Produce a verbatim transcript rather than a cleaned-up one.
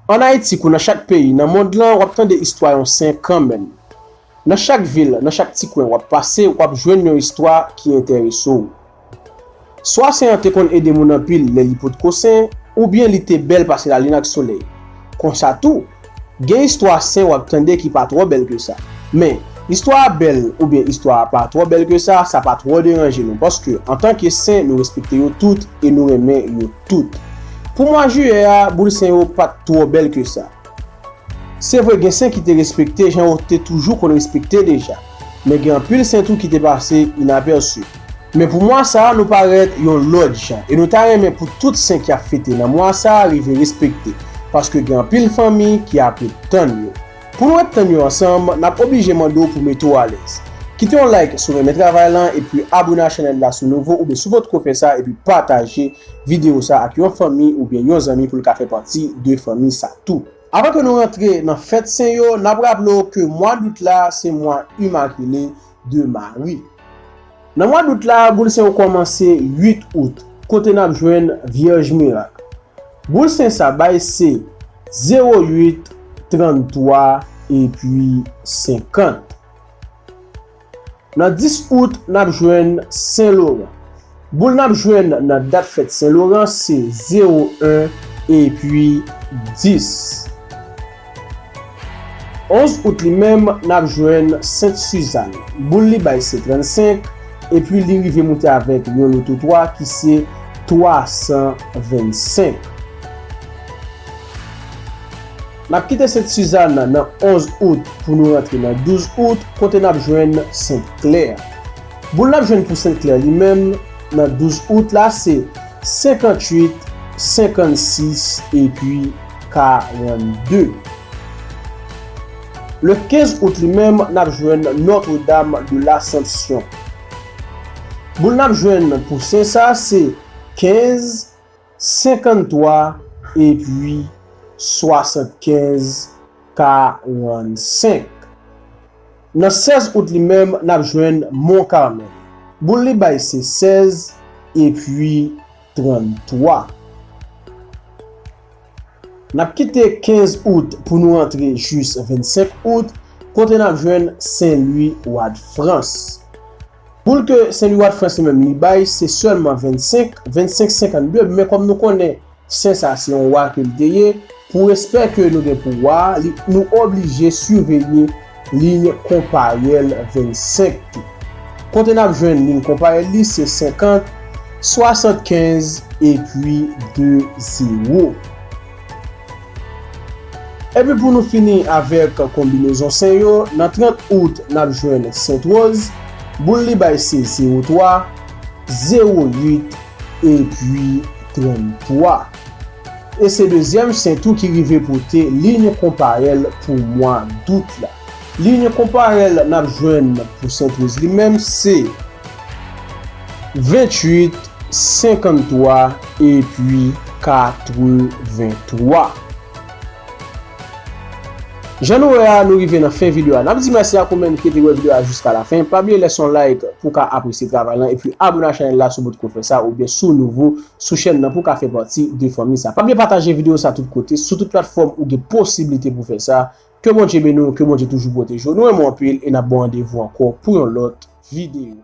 Ann Ayiti kou nan chak peyi nan mond lan, w ap tande istwa yon sen kanmenm. Nan chak vil, nan chak ti kwen w ap pase, w ap jwenn yon istwa ki enterese w. Swa sen an te konn ede moun anpil lè li potko sen, oubyen li te bèl pase lalin ak solèy. Konsa tou, gen istwa sen w ap tande ki pa twò bèl ke sa. Men, istwa a bèl oubyen istwa a pa twò bèl ke sa, sa pa twò deranje nou, paske antanke sen, nou respekte yo tout e nou renmen yo tout. Pou mwa jiyè a, boul sen yo pa t twò bèl ke sa. Se vre, gen sen ki te respekte jan yo te toujou konn respekte deja, men gen anpil sen tou ki te pase inapèsi. Men pou mwa sa a, nou parèt yon lòt jan, e nou ta renmen pou tout sen k ap fete nan mwa sa a rive respekte, paske gen anpil fanmi ki ap ret tann yo. Pou nou ret tann yo ansanm, n ap oblije mande w pou mete w alèz. Kite yon like si w renmen travay lan, epi abone a chanèl la si w nouvo, oubyen si w potko fè sa, epi pataje videyo sa ak yon fanmi oubyen yon zanmi pou l ka fè pati de fanmi sa tou. Avan ke nou rantre nan fèt sen yo, n ap raple w ke mwa dout la se mwa Imakile de Mari. Nan mwa dout la, boul sen yo kòmanse uit out, kote n ap jwenn Vyèj Mirak. Boul sen sa bay se zewo uit, tranntwa epi senkant. Nan dis out, n ap jwenn Sen Loran. Boul n ap jwenn nan dat fèt Sen Loran se zewo en epi dis. Onz out li menm, n ap jwenn Sent Sizàn. Boul li bay se trannsenk, epi li rive moute avèk yon loto twa ki se twa san vennsenk. N ap kite Sent Sizàn nan onz out pou nou rantre nan douz out, kote n ap jwenn Sent Klè. Boul n ap jwenn pou Sent Klè li menm nan douz out la se senkannwit, senkannsis epi karannde. Le kenz out li menm, n ap jwenn Notre-Dame de l'Assomption. Boul n ap jwenn pou sen sa se kenz, senkanntwa epi swasannkenz, karannsenk. Nan sèz out li menm, n ap jwenn Mont Carmel. Boul li bay se sèz epi tranntwa. N ap kite kenz out pou nou rantre jis vennsenk out, kote n ap jwenn Sen Lwi, wa d Frans. Boul ke Sen Lwi, wa d Frans li menm li bay, se sèlman vennsenk, vennsenk senkannde, men kòm nou konnen sen sa se yon wa ke l te ye, pou respè ke nou gen pou wa a, li, nou oblije siveye liy konpayèl vennsenk tou. Kote n ap jwenn liy konpayèl li se senkant, swasannkenz epi de zewo. Epi pou nou fini avèk konbinezon sen yo, nan trant out n ap jwenn Sent Wòz, boul li bay se zewo twa, zewo uit epi tranntwa. E se dezyèm sen tou ki rive pote liy konpayèl pou mwa dout la. Liy konpayèl n ap jwenn pou Sent Wòz li menm se venntuit, senkanntwa epi katrevenntwa. Jan nou wè a, nou rive nan fen videyo a. N ap di mèsi ak ou menm ki te wè videyo a jiska lafen. Pa bliye lèse yon like pou w ka apresye travay lan, epi abone a chanèl la si w potko fè sa, oubyen si w nouvo sou chèn nan pou w ka fè pati de fanmi sa. Pa bliye pataje videyo sa tout kote, sou tout platfòm ou gen posiblite pou fè sa. Ke Bondye beni w, ke Bondye toujou pwoteje w. Nou renmen w anpil e n ap ba w randevou ankò pou yon lòt videyo.